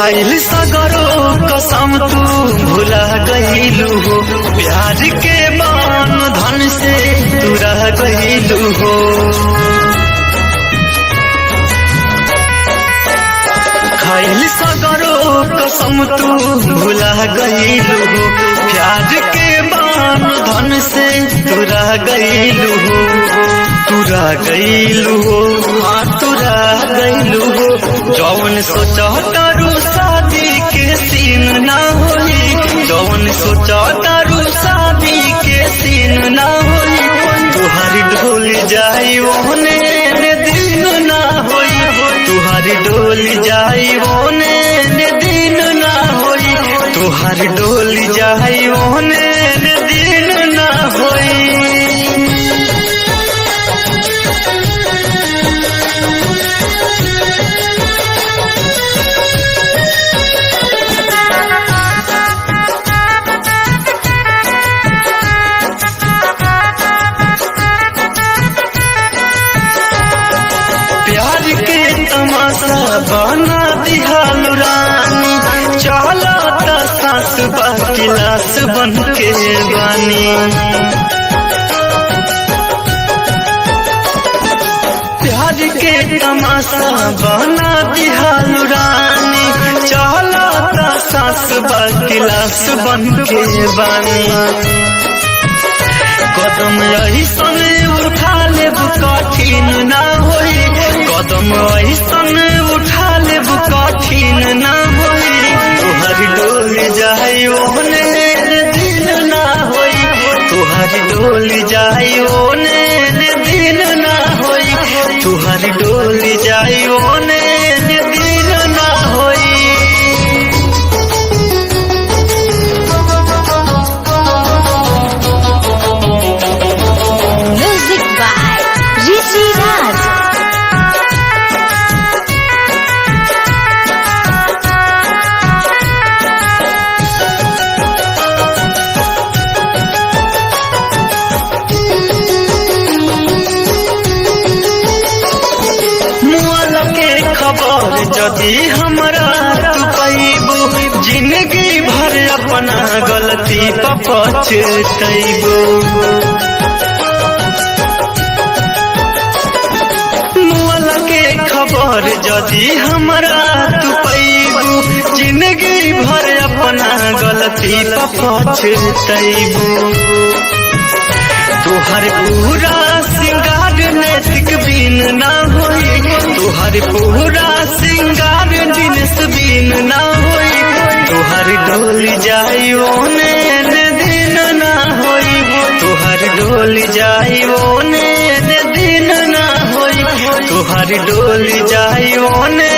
खाइल सगरो कसम तू भुला गईलू हो, प्यार के मान धन से तू रह गईलू हो। खाइल सगरो कसम तू भुला गईलू हो, प्यार के मान धन से तू रह गईलू हो, तू रह गईलू हो, हाँ तू रह गईलू हो। जौन सोचा तारू शादी के सीन ना होई, जौन सोचा तारू शादी के सीन ना होई, तुहारी ढोल जाई ओने ने दिन ना होई, तुहारी डोल जाई ओने ने दिन ना होई, तुहारी डोल जाई ओने ने दिन ना होई। प्यार के तमाशा बना दिहालू रानी, चला ता सास बाकी लाश बन के बानी। प्यार के तमाशा बना दिहालू रानी, चला ता सास बाकी लाश बन के बानी। कदम ऐसन उठा लेब कठिन ना होई, कदम ऐसन उठा लेब कठिन ना होई, तुहर डोल जाई ओने दिन ना होई, तुहर डोल जाई ओने दिन ना होई, तुहर डोल जाई ओने दिन ना होई। Music by Rishi Raj. मुआला के खबर जदि हमरा तू पैबू, जिंदगी भर अपना गलती पछतैबू। मुआला के खबर जदि हमरा तू पैबू, जिंदगी भर अपना गलती पछतैबू। तुहर पूरा सिंगार नैतिक बिन ना होई, तुहर पूरा सिंगार दिनस बिन ना होई, तुहर डोल जाई ओने ने दिन ना होई, तुहर डोल जाई ओने ने दिन ना होई, तुहर डोल जाई ओने